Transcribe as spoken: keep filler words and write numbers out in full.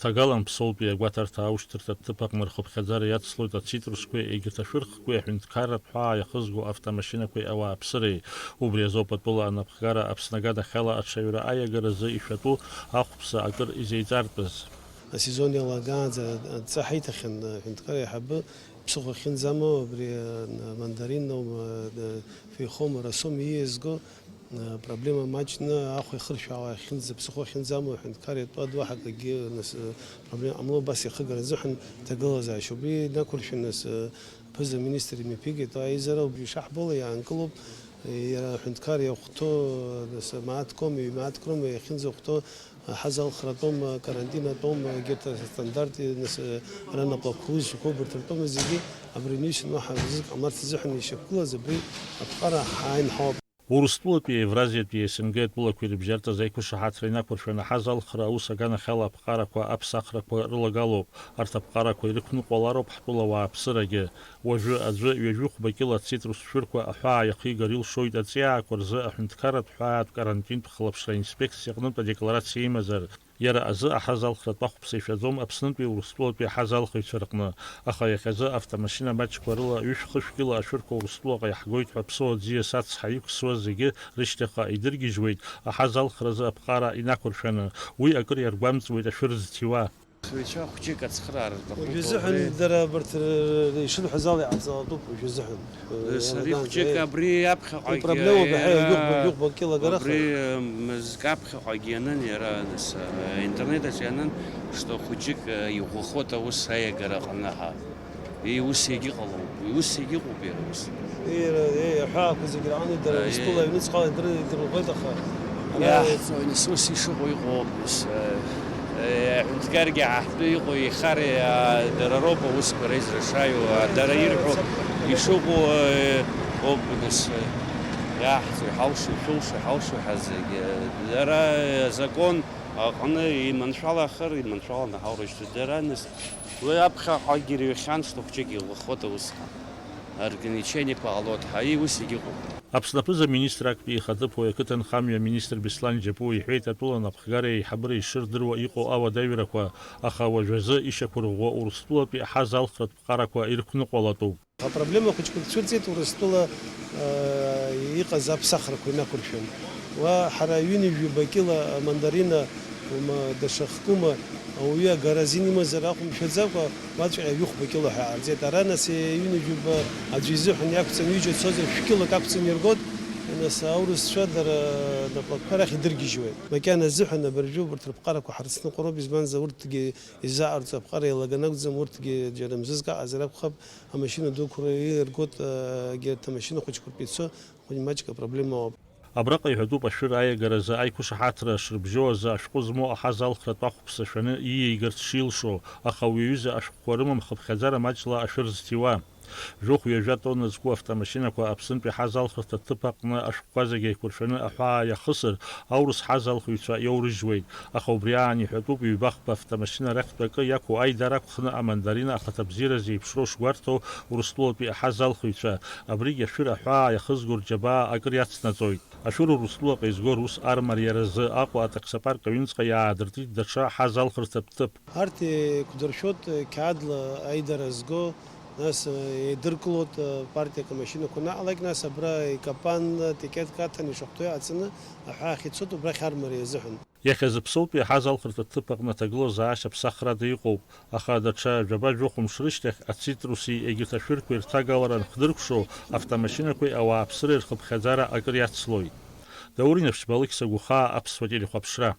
Ҭагалан Ԥсоутәи агәаҭарҭа аушьҭырҭа ҭыԥ аҟны рхыԥхьаӡара иацлоит ацитрусқәеи егьырҭ ашәырхқәеи аҳәынҭқарратә ҳәаа иахызго автомашьынақәеи ауааԥсыреи. Убри азоуп атәыла анапхгара Аԥсны аганахьала аҽаҩра аиагаразы ишәатәу ахәԥса акыр изеиҵартәыз. Асезон иалагаанӡа адҵа ҳаиҭахьан аҳәынҭқар аиҳабы, ԥсыхәа ахьынӡамоу абри, а, мандарин аума, а, феихома, расома ииазго, а, проблема маҷны ахә ихыршәаауа ахьынӡа, ԥсыхәа ахьынӡамоу аҳәынҭқар иатәу адуаҳа акгьы, нас, а, проблема ҟамло, убас иахыгара азыҳәан ҭагылазаашьа. Убри инақәыршәаны, нас, а, ԥыза-министр имҩаԥигеит аизара, убри ишаҳбо ала иаанкылоуп, а, иара аҳәынҭқар иахәҭоу, а, нас, мааҭк аума, ҩ-мааҭк роума иахьынӡахәҭоу, Ҳазалхратәоума, карантинатәоума, егьырҭ астандарт, нас, ара напылақәа узқәоу убарҭ ртәоума, зегьы абри ныҩсын уаҳа акгьы ҟамларц азыҳәан ишьақәгылаз абри аԥҟара ҳааин ҳауп. Урыстәылатәи Евразиатәи СНГ атәылақәеи рыбжьартәыз аиқәышаҳаҭра инақәыршәаны аҳазалхра аус аганахьала аԥҟарақәа аԥсахрақәа рылагалоуп. Арҭ аԥҟарақәа ирықәныҟәалароуп ҳтәыла ауааԥсырагьы. Уажәы аӡәы ҩажәи хәба кьыла ацитрус шәырқәа аҳәаа иахигар илшоит аҵиаақәа рзы аҳәынҭқарратә ҳәаатә карантинтә хылаԥшра аинспекциа аҟнытә адекларациа имазар. Иара азы аҳазалхратә ахәԥса ишәаӡом Аԥснытәи Урыстәылатәи аҳазалхыҩцәа рҟны, аха иахьазы автомашьына маҷқәа рыла ҩышә-хышә кьыла ашәырқәа Урыстәылаҟа иаҳгоит ҳәа Ԥсоу аӡиас ацҳа иқәсуаз зегьы рышьҭахьҟа идыргьежьуеит, аҳазалхразы аԥҟара инақәыршәаны. Уи акыр иаргәамҵуеит ашәыр зҭиуа. Хҩцәа хәҷык ацхыраара рҭахуп. Уажәазыҳәан убри дара абарҭ р-, р-, ишырҳәаз ала иҟарҵалатәуп уажәазыҳәан. Э, Сари иалаган, хәҷык э, абри аԥхьаҟагь уи проблемоуп, иара иаҳа ҩыхәба, ҩыхәба кьылагара абри, ахар. Э, мызк аԥхьаҟагь ианын иара, нас, э, интернет аҿы ианын, што хәҷык, э, иӷәӷәахоит аус аиагара аҟны ҳәа. Уи ус егьыҟалом, уи ус егьыҟоуп иара ус. Иара, еи, аҳәаақәа зегь рааны дара, Аиеи. Урыстәыла аҩныҵҟала идыр-, идырӷәӷәеит, аха ара Иаҳҵои, нас, ус ишыҟоу иҟоуп, нас, э, э, аҳәынҭқаргьы ҳаҳтәы иҟоу ихари, а, дара роуп аусқәа реизара шаиуа, а, дара ирҳәо ишыҟоу, э, оуп, нас, э, иаҳҵо, иҳалшо, ишәылшо, иҳалшо ҳәа зегьы, э, дара, э, азакон аҟны иманшәалахар, иманшәаланы ҳаурышьҭуеит дара, нас, уи аԥхьаҟагьы ирҩхьан, шҭахәҷык иӷәӷәахоит усҟан. Ограничениақәа ҟалоит ҳәа, уи ус егьыҟоуп. Аԥсны аԥыза-министр актәи ихаҭыԥуаҩ ақыҭанхамҩа аминистр Беслан Џьапуа иҳәеит, атәыла анапхгара еиҳабыра ишырдыруа иҟоу ауадаҩрақәа, аха уажәазы ишьақәырӷәӷәо Урыстәылатәи аҳазалхратә ԥҟарақәа ирықәныҟәалатәуп. Апроблема хәыҷқәак цәырҵит Урыстәыла, э, иҟаз аԥсахрақәа инақәыршәан. Уа ҳара ҩынҩажәаба кьыла амандарина, ума, даҽа хкума, ауаҩы агара азин имазар ахәымшәаӡакәа, уаҵәҟьа ҩыхәба кьыла ҳәа иҟарҵеит. Ара, нас, ҩынҩажәаба аӡәы изыҳәан иақәҵан, ҩыџьа цозар, шәкьылак ақәҵан иргоит, нас, аурысцәа дара напылақәа рахь идыргьежьуеит. Макьана азыҳәан абыржәы убарҭ рыԥҟарақәа ҳарыцныҟәароуп, избанзар, урҭгьы изаҟарҵо аԥҟара еилаган акәӡам, урҭгьы џьара мзызк аҟазар акәхап, амашьына дуқәа иргоит, егьырҭ амашьына хәыҷқәа ртәы ицо, хәыҷ маҷк апроблема ыҟоуп. Абраҟа иҳәатәуп ашәыр аиагаразы аиқәышаҳаҭра шрыбжьоу азы ашәҟәы змоу аҳазалхратә ахәԥса шәаны ииаигарц шилшо, аха уи аҩыза ашәҟәқәа рымам хыԥхьаӡара маҷла ашәыр зҭиуа. Жәохә-ҩажәа тонна зқәу автомашьынақәа Аԥснытәи аҳазалхырҭа ҭыԥ аҟны ашәҟәқәа зегьы еиқәыршәаны аҳәаа иахысыр, аурыс ҳазалхыҩцәа иаурыжьуеит. Аха убри аан иҳәатәуп ҩбахԥа автомашьына рахьтә акы иақәу аидара ақәхны амандарина ахаҭабзиара зеиԥшроу шгәарҭо Урыстәылатәи аҳазалхыҩцәа. Абригь ашәыр аҳәаа иахызго рџьабаа акыр иацнаҵоит. Ашәыр Урыстәылаҟа изго рус армариаразы Аҟәа атаксопарк аҩныҵҟа иаадыртит даҽа ҳазалхырҭатә ҭыԥ. Арҭ еиқәдыршәоит қьаадла аидара зго, нас еидыркылоит партиак амашьынақәа анаҟалак, нас абра икапан, тикетк аҭан ишахәҭоу иҟаҵаны аҳәаа ахьицоит убрахь армариа азыҳәан. Иахьазы Ԥсоутәи аҳазалхырҭатә ҭыԥ аҟны аҭагылазаашьа ԥсахрада иҟоуп. Аха даҽа жәаба-жәохә мшы рышьҭахь ацитруси егьырҭ ашәырқәеи рҭагалара анхдыркәшо, автомашьынақәеи ауааԥсыреи рхыԥхьаӡара акыр иацлоит. Даур Инаԥшьба, Алықьса Гәхаа, Аԥсуа телехәаԥшра.